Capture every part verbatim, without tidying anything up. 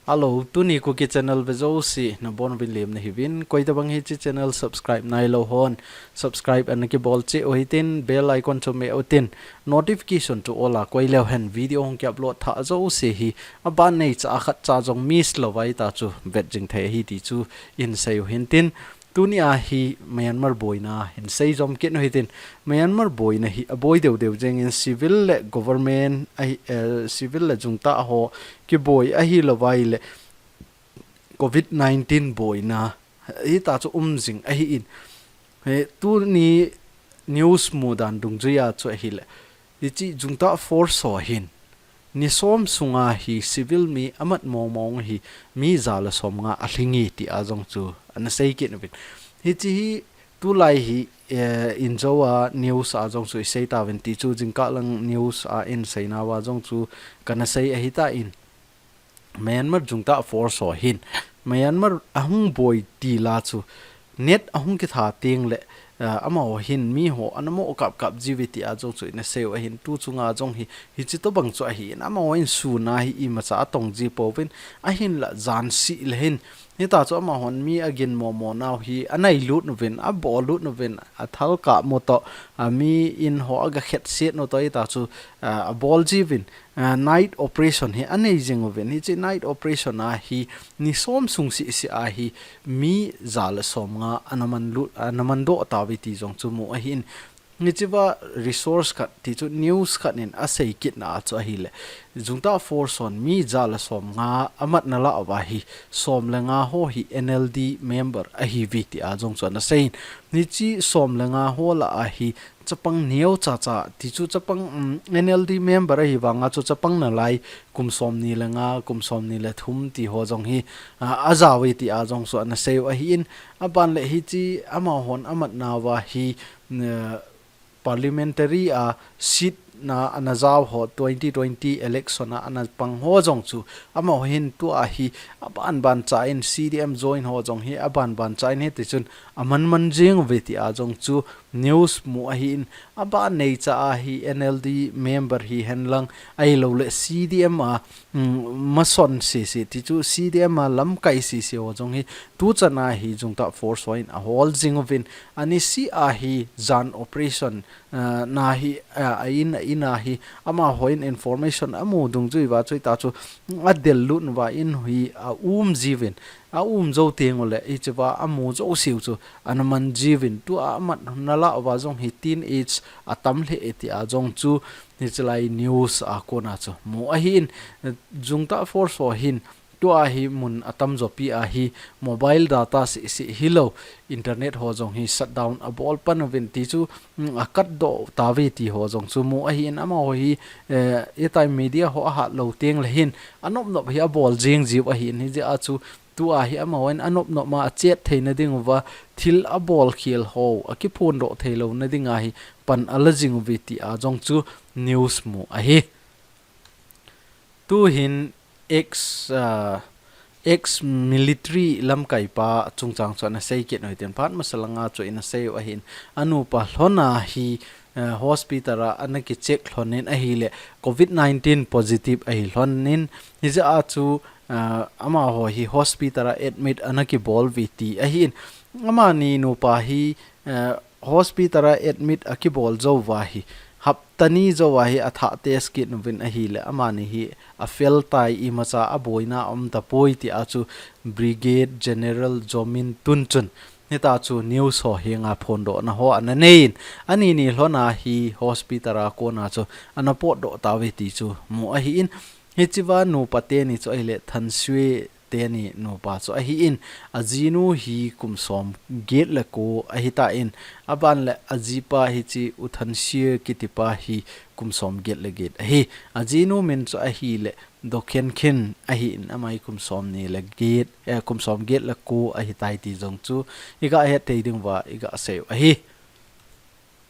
Hello, tuni Kuki channel ve jouse nabonchauvin lemna hiuvin, koitabang hiche channel subscribe nailou hon subscribe ana kibol cheh uhitin, bell icon chu meh utin, notification chu all a koi leuhen video hung ki upload thah jouse hi aban neicha a khatcha jong miss louva ahitah chu vet jing thei ahi ti chu hin sei uhintin. Tuni a hi Myanmar boina hin sei jom kit uhitin, Myanmar boina hi aboi deudeu jengin civil le government ahi, eh, civil le jungtah ho kiboi ahilouva ahile covid nineteen boina hitah chu um jing ahin. He, tuni news mudan dungjuia chu ahile, hiche jungtah force ho hin ni som sunga hi civil mi amat mongmong hi mi ja le som nga alhinge tia jong chu ana sei kit uvin. Hiche hi tulai hi, eh, injou a news a jong chu isei tauvin ti chu jingkah lang news a inseinauva jong chu kana sei ahitan. Myanmar jungtah force ho hin Myanmar ahung boi tila chu net ahung kitha tengle, ah, amaho hin miho ana mo kap kap jiuve tia jong chu ina sei u ahin, tu chunga jong hi, hiche tobang chu ahin, amaho in sun a hi imacha atong ji pouvin, ahinla jan seh le hin, hitah chu amahon mi agin momo nau hi anailut uvin, abol lut uvin, athal kap mo toh, ah, mi in ho aga khetset mo toh, hitah chu, ah, abol jiuvin, ah, night operation hi anei jing uvin. Hiche night operation a hi ni som sung seh seh a hi mi ja le som nga ana man lut, ana man doh tauve ti jong chu mu ahin. Hichea resource khat ti chu news khat in asei kitna a chu ahile, jungtah force hon mi ja le som nga amat ana lah uva hi som le nga ho hi N L D member ahiuve tia jong chu ana seiyin. Hiche som le nga ho lah a hi chapang neo chacha ti chu chapang, um, N L D member ahi vanga chu chapang nalai kum som ni le nga, kum som ni le thum ti ho jong hi, ah, ajao uve tia jong chu ana sei u ahin, aban le hiche amahon amat nauva hi, uh, parliamentary a seat na ana jao ho twenty twenty election a ana pang ho jong chu amaho hin tua hi aban ban cha in C D M join ho jong hi aban ban cha in hiti chun aman man jing uve tia jong chu news mu ahin, aban neicha a hi N L D member hihen lang ahilouleh C D M a, um, mason sese ti chu C D M a lamkai sese ho jong hi tuchan a hi jungtah force ho in ahol jing uvin, ani seh a hi jan operation, ah, na hi, ah, a in, a in a hi amaho in information amu dungjui uva chu hitah chu adel lut uva in hi aum jiuvin, aum jou teng uleh hichea amu jouseu chu ana man jiuvin, tua amat ana lah uva jong hi teenage atam lheh e tia jong chu hiche lai news a kona chu mu ahin, jungtah force ho hin tua hi mun atamjo pi a hi mobile data sese hilou, internet ho jong hi shutdown abol pan uvin ti chu, um, akat doh tauve ti ho jong chu mu ahin, amaho hi, eh, hitia media ho ahat lou teng le hin anop nop hi abol jing jiu ahin, hijeh a chu tua hi amaho in anop nop ma achet theina diuva thil abol khel ho akiphondoh theilouna dinga hi pan ala jing uve tia jong chu news mu ahi. Tuhin ex, ah, ex military lamkai pa chungchang chu ana sei kit uhitin, phat masa langa chu ina sei u ahin, anupa lhon a hi, ah, hospital a ana kicheck lhon in ahile covid nineteen positive ahi lhon in, hijeh a chu, ah, amaho hi hospital a admit ana kibol uve ti ahin, amani nupa hi, ah, hospital a admit akibol jou uva hi hapta ni jou a hi athah test kit uvin ahile, amani hi afail tai, imacha aboina aum tapoi tia chu Brigadier General Zomin Tun chun hitah chu news ho henga phondohna ho ana neiyin, ani ni lhon a hi hospital a kona chu ana potdoh tauve ti chu mu ahin, hichea nupa teni chu ahile Than Shwe teni nupa chu ahin, ajinu hi kum som get le ko ahitan, aban le ajipa hiche U Than Shwe kitipa hi kum som get le get ahi, ajinu min chu ahile Do Khen Khin ahin, ama hi kum som ni le get, eh, kum som get le ko ahitai ti jong chu iga het thei diuva iga sei u ahi.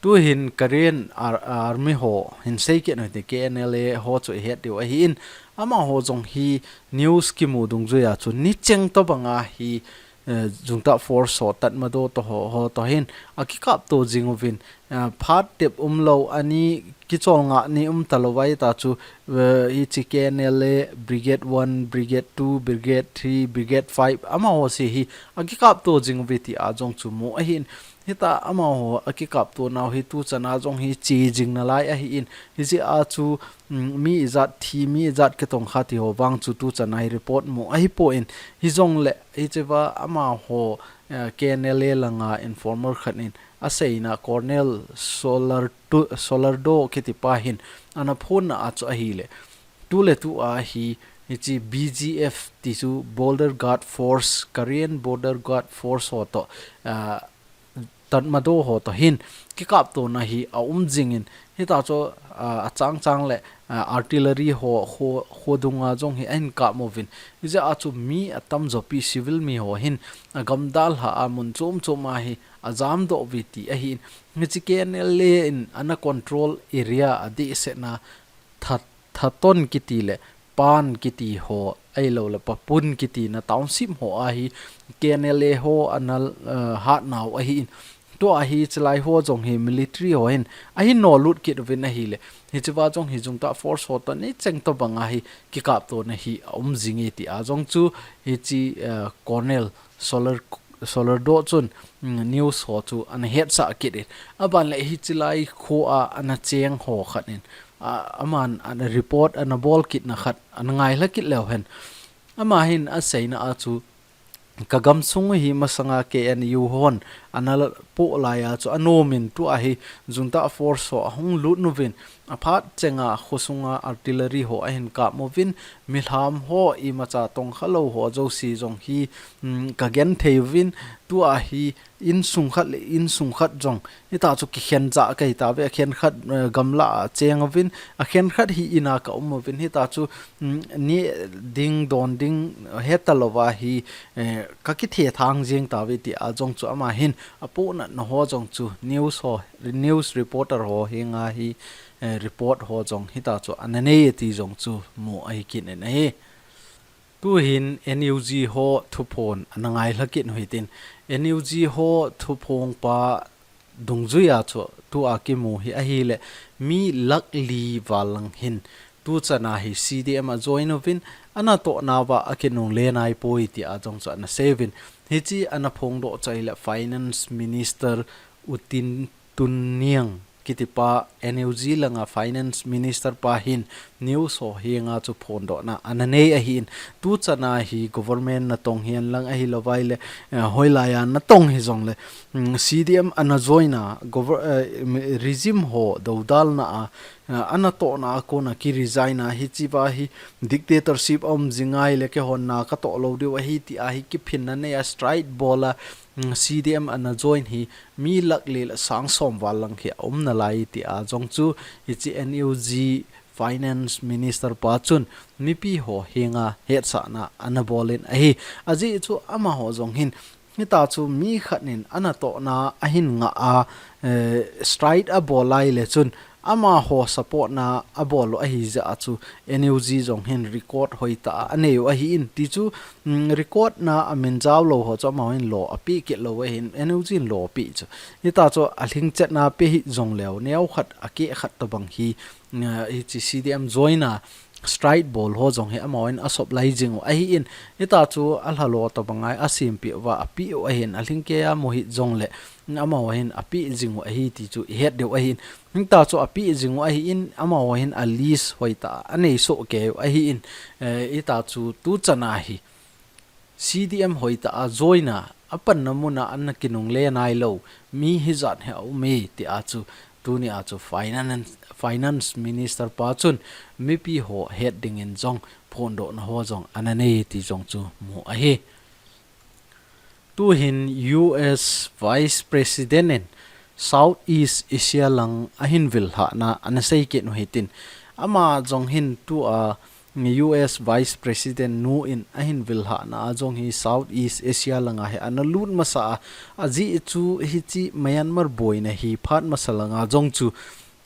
Tuhin Karen ar-, army ho hin sei kit uhitin, K N L A ho chu ihet diu ahin, amaho jong hi news kimu dungjuia chu nicheng tobanga hi eh, Junta Force ho, Tatmadaw to ho, ho to hin akikapto jing uvin, eh, phat tep umlou, ani kicholngah ni um talou vai ta chu, eh, hichi K N L A Brigade one, Brigade two, Brigade three, Brigade five, amaho si hi akikapto jing uve ti a jong chu mu ahin. Hita amaho akikapto nau hi tuchan a jong hi che jing nalai ahin. Hichi a chu, mm, mi ijat thi, mi ijat kitong kha ti ho vang chu tuchan a hi report mu ahipon. Hijongle, hichiva amaho, eh, K N L A langa informer khat in aseina Colonel Solar tu, Solardo kiti pa hin ana phonna a chu ahile. Tuletu a hi, hichi B G F ti chu Border Guard Force, Karen Border Guard Force ho to, ah, Tatmadaw ho to hin kikaptona hi aum jingin, hita chu, ah, achang chang le, ah, artillery ho, ho, ho dunga jong hi ahin kap uvin. Hijeh a chu mi atamjo pi civil mi ho hin agamdal ha a mun chom chom a hi ajamdoh uve ti ahin. Hichi K N L A in ana control area adehsetna That, Thaton kiti le Pan kiti ho, ahilou le Papun kiti na township ho a hi K N L A ho ana, eh, hatnau ahin. Tua hi chilai ho jong hi military ho hin ahin nolut kit uvin ahile. Hichiva jong hi Junta Force ho to ni cheng to banga hi kikaptona hi aum jinge ti a jong chu hichi, eh, Colonel Solar, Solardo chun, mm, news ho chu ana hetsah kit in. Aban le hichilai kho a ana cheng ho khat in, a, aman ana report ana bol kitna khat ana ngailha kit leu hen. Ama hin aseina a chu, ka gamsung hi masanga K N U hon ana la-, poh lai a chu anom in tua hi Junta Force ho ahung lut uvin, aphat chenga khosunga artillery ho ahin kap uvin, milham ho imacha tongkha lou ho jouse jong hi, mm, ka genthei uvin, tua hi insung khat le insung khat jong, hita chu kikhen jah kahi tauve, akhen khat, eh, gamla a cheng uvin, akhen khat hi in a ka um uvin, hita chu, mm, neh ding, don ding, heta louva hi, eh, ka kithethang jeng tauve ti a jong chu ama hin apohnatna ho jong chu news ho, news reporter ho henga hi, eh, report ho jong hita chu ana nei e ti jong chu mu ahi kit in ahi. Tuhin N U G ho thuphon ana ngailha kit u hitin, N U G ho thuphong pa dungjuia chu tua kimu hi ahile mi lakh li val lang hin tuchan a hi C D M a join uvin, anatoh nauva akinungle naipoi ti a jong chu ana sei uvin. Hichi ana phongdoh chu ahile Finance Minister U Tun Niang kiti pa N U G langa Finance Minister pa hin news ho henga chu phondohna ana nei ahin, tuchan a hi government natong hihen lang ahilou vai le, eh, hoilai a natong hijongle, mm, C D M ana join a, gover-, eh, regime ho dodalna a, eh, anatohna a kona ki resign a, hichiva hi dictatorship aum jing ahile keihon na katoh lou diu ahi ti a hi kiphinna nei a strike bol a, mm, C D M ana join hi mi lakh li le sang som val lang hi aum nalai ti a jong chu hichi N U G Finance Minister pa chun mipi ho henga hetsahna ana bol in ahi. Ajeh chu amaho jong hin hita chu mi khat in anatohna ahin ngah a, eh, strike abol lai le chun amaho support na abol u ahi jeh a chu N U G jong hin record hoitah a anei u ahin ti chu, mm, record na amin jao lou ho chu amaho hin lo api kit lou ahin, N U G in lo api chu. Hita chu alhingchetna pe hih jongleu, neo khat akeh khat tobang hi, eh, hichi C D M join a strike bol ho jong hi amaho hin asop lai jing u ahin, hita chu alhalo tobang a asempeh uva api u ahin, alhingkei a mu hih jongle amaho hin api jing u ahi ti chu ihet diu ahin, hita chu api jing u ahin, amaho hin a list hoitah a anei soh kei u ahin, eh, hita chu tuchan a hi C D M hoitah a join a, apanna mun a ana kinungle nailou mi hijat hi aum e ti a chu tuni a chu Finance, Finance Minister pa chun mipi ho het dingin jong phondohna ho jong ana nei ti jong chu mu ahi. Tuhin U S Vice President in South East Asia lang ahin vil lhahna ana sei kit u hitin, ama jong hin tua U S Vice President nu in ahin vil lhahna a jong hi South East Asia langa hi ana lut masa a, ajeh chu hichi Myanmar boina hi phat masa langa jong chu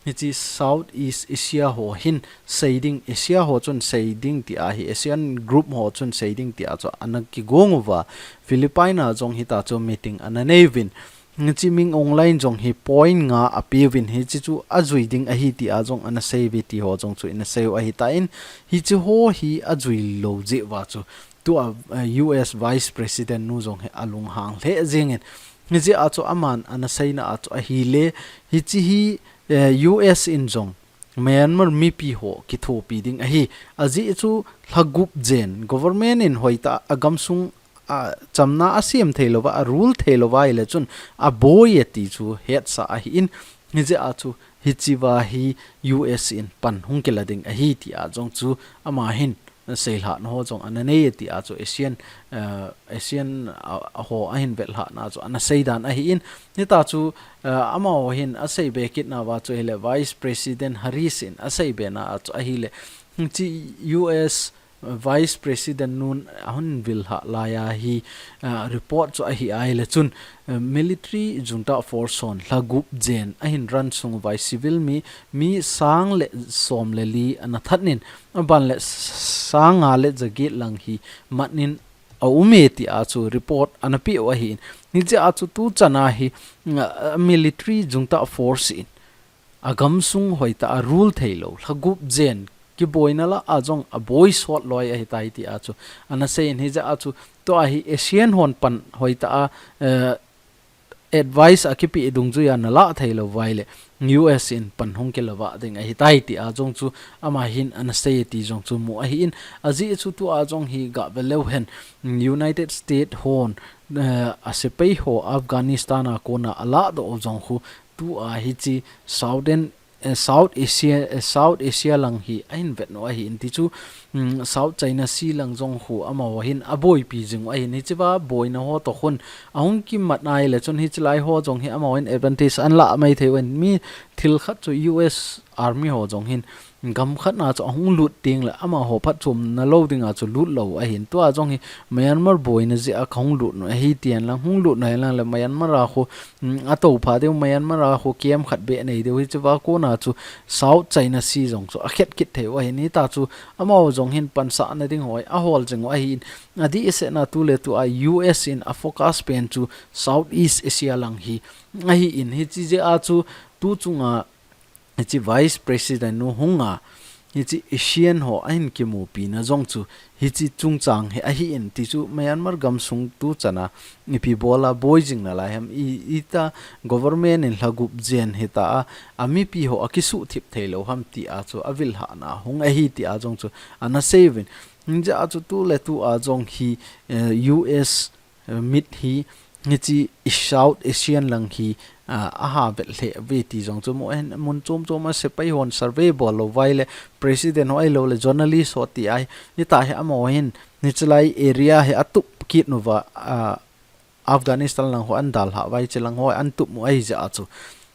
Hiche South East Asia ho hin seiding, Asia ho chun seiding tia hi, Asian Group ho chun seiding tia chu ana kigong uva, Philippine a jong hita chu meeting ana nei uvin. Hiche Min Aung Hlaing jong hi point nga apeuvin, hiche chu ajui ding ahi tia jong ana sei uve ti ho jong chu ina sei u ahitan, hiche ho hi ajui lou jeh uva chu tua, eh, U S Vice President nu jong hi alunghang lheh jengin, hijeh a chu aman ana seina a chu ahile, hiche hi, eh, U S in jong Myanmar mipi ho kithopi ding ahi. Ajeh chu lha gup jen, government in hoitah a gamsung a chamna asem thei louva, a rule thei louva ahile chun aboi e ti chu hetsa ahin, hijeh a chu hichea hi U S in pan hung kila ding ahi tia jong chu ama hin seilhahna ho jong ana nei e tia chu Asian, eh, Asian, ah, ho ahin vetlhahna chu ana sei dan ahin, hita chu, eh, amaho hin asei be kitna uva chu ahile Vice President Harris in asei be na a chu ahile, hiche U S Vice President nun ahung vil lhah laiya hi, ah, report chu ahi ahile chun, ah, military junta force hon lha gup jen ahin ran sung uva civil mi, mi sang le som le li ana that in, aban le sang nga le jaget lang hi mat in aum e tia chu report ana pe u ahin. Hijeh a chu tuchan a hi, ah, military junta force in agamsung hoitah a rule thei lou, lha gup jen, kiboina lah a jong aboi sot loi ahitai tia chu ana sei in, hijeh a chu tua hi Asian hon pan hoitah a, eh, advice akipe dungjuiya nalah thei louva ahile U S in pan hung kila vah ding ahitai tia jong chu ama hin ana sei e ti jong chu mu ahin, ajeh chu tua jong hi gah ve leu hen, United States hon, eh, asepai ho Afghanistan a kona alah doh u jong khu tua hiche Southern, eh, South Asia, eh, South Asia lang hi ahin vet u ahin, ti chu, mm, South China Sea lang jong khu amaho hin aboipi jing u ahin, hichea boina ho toh khun ahung kimat ahile chun hichelai ho jong hi amaho hin advantage ana lah mai thei uvin, mi thil khat chu U S Army ho jong hin gam khat na chu ahung lut teng le amaho phatchomna lou dinga chu lut lou ahin, tua jong hi Myanmar boina jeh a kahung lut u ahi ti hen lang, hung lut u hen lang le Myanmar a khu, mm, atoupha diu, Myanmar a khu camp khat beh nei diu, hichea kona chu South China Sea jong chu akhet kit thei u ahin, hita chu amaho jong hin pansahna ding ho hi ahol jing u ahin, adehset na tu le tua U S in afocus pen chu South East Asia lang hi ahin, hiche jeh a chu tu chunga hiche Vice President nu hunga hiche Asian ho ahin kimupi na jong chu hiche chungchang hi ahin, ti chu Myanmar gamsung tuchan a ipi bol a boi jing nalai ham, i, ita government in lha gup jen hita a, amipi ho akisuhthip thei lou ham tia chu avil lhahna hung ahi tia jong chu ana sei uvin. Hijeh a chu tu le tua jong hi, eh, U S eh, mit hi, hiche South Asian lang hi, ah, aha vet lheh uve ti jong chu mu ahin, mun chom chom a sepai hon survey bol louva ahile, president ho ahilou le journalist ho ti ahi, hita hi amaho hin, hichelai area hi atup kit uva, ah, Afghanistan lang ho ana dalhah uva, hiche lang ho ana tup u ahi jeh a chu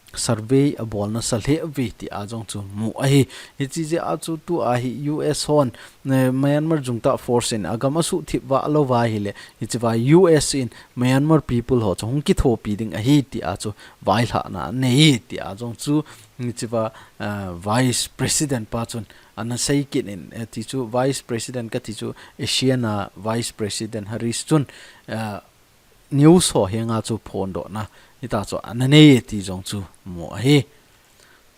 survey abolna sa lheh uve tia jong chu mu ahi. Hiche jeh a chu tua hi U S hon, eh, Myanmar junta force in agam asuhthip vah louva ahile, hichea U S in Myanmar people ho chu hung kithopi ding ahi tia chu vailhahna anei tia jong chu hichea, eh, Vice President pa chun ana sei kit in, eh, ti chu Vice President kati chu Asian a Vice President Harris chun, eh, news ho henga chu phondohna hita chu ana nei e ti jong chu mu ahi.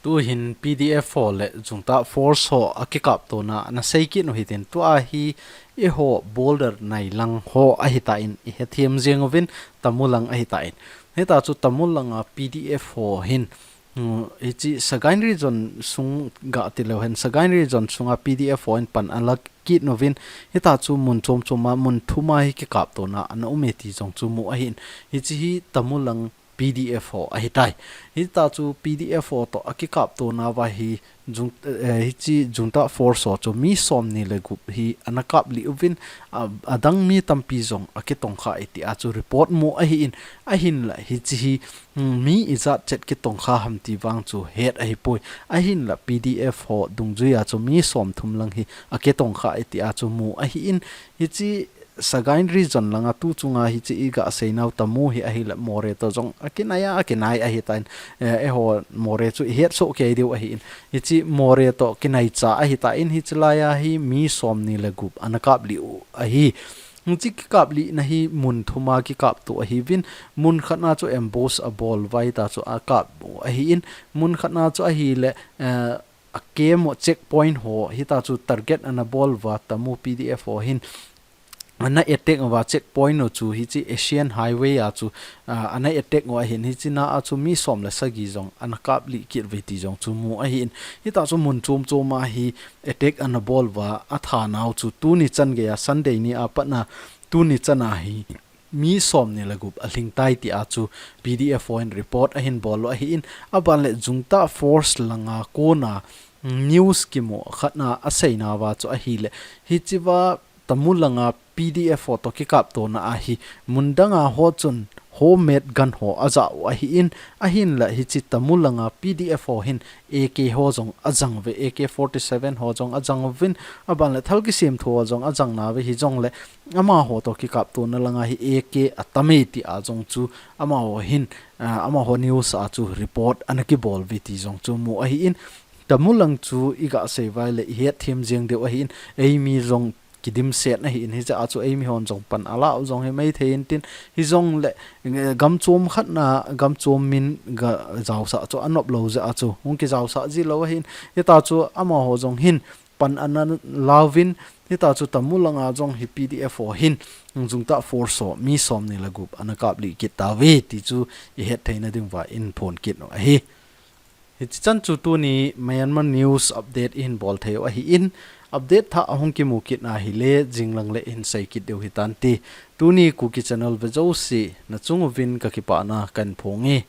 Tuhin P D F ho le junta force ho akikaptona ana sei kit u hitin, tua hi eiho border nai lang ho ahitan ihethem jeng uvin, Tamu lang ahitan. Hita chu Tamu langa P D F ho hin, mm, hiche Sagaing region sung gah ti leu hen, Sagaing region sunga P D F ho in pan ala kit uvin, hita chu mun chom chom a, mun thum a hi kikaptona ana um e ti jong chu mu ahin. Hiche hi Tamu lang P D F ho ahitai. Hita chu P D F ho toh akikaptona uva hi jun-, eh, hiche junta force ho chu mi somni le gup hi ana kaplih uvin, a, adang mi tampi jong akitongkha e tia chu report mu ahin, ahinla hiche hi, mm, mi ijat chet kitongkha ham ti vang chu het ahipoi. Ahinla P D F ho dungjuia chu mi somthum lang hi akitongkha e tia chu mu ahin, hiche Sagaing region langa tu chunga hiche iga seinau Tamu hi ahile Moreh to jong akinai a, akinai ahitan, eh, eiho Moreh chu ihet soh kei diu ahin. Hiche Moreh to kinai cha ahitan, hiche laiya hi mi somni le gup ana kaplih u ahi. Hiche kikaplihna hi mun thuma kikapto ahiuvin, mun khatna chu ambush abol uva hita chu akap u ahin, mun khatna chu ahile, eh, akemo checkpoint ho hita chu target ana bol uva Tamu P D F ho hin ana attack uva checkpoint u chu hiche Asian Highway a chu, ah, ana attack u ahin, hiche na a chu mi som le sagi jong ana kaplih kit uve ti jong chu mu ahin, hita chu mun chom chom a hi attack ana bol uva athanau chu tuni chan geiya Sunday ni a patna tuni chan a hi mi somni le gup alhing tai tia chu P D F ho hin report ahin bol u ahin, aban le Jungtah Force langa kona news kimu khatna aseinauva chu ahile, hichea Tamu langa P D F ho to kikaptona a hi mun danga ho chun homemade gun ho aja u ahin, ahinla hiche Tamu langa P D F ho hin A K ho jong ajang uve, A K forty-seven ho jong ajang uvin, aban le thal kisemthu ho jong ajang nauve, hijongle amaho to kikaptona langa hi A K atam e tia jong chu amaho hin, ah, amaho news a chu report ana kibol uve ti jong chu mu ahin, Tamu lang chu iga sei uva ahile ihet them jeng diu ahin, eimi jong kidimset ahin, hiche a chu eimi hon jong pan ala u jong himai thei intin, hijongle, eh, gam chom khatna, gam chom min ga jaosah chu anop lou jeh a chu hung kijaosah ji lou ahin, hita chu amaho jong hin pan ana lauvin, hita chu Tamu langa jong hi P D F ho hin Jungtah Force ho mi somni le gup ana kaplih kit tauve ti chu ihet theina diuva in phon kit u ahi. Hiche chan chu tuni Myanmar news update ihin bol thei u ahin, update thah ahung kimu kit na hile jinglang le ihin sei kit diu hitante. Tuni Kuki channel ve jouse nachung uvin kakipana kahin phong e.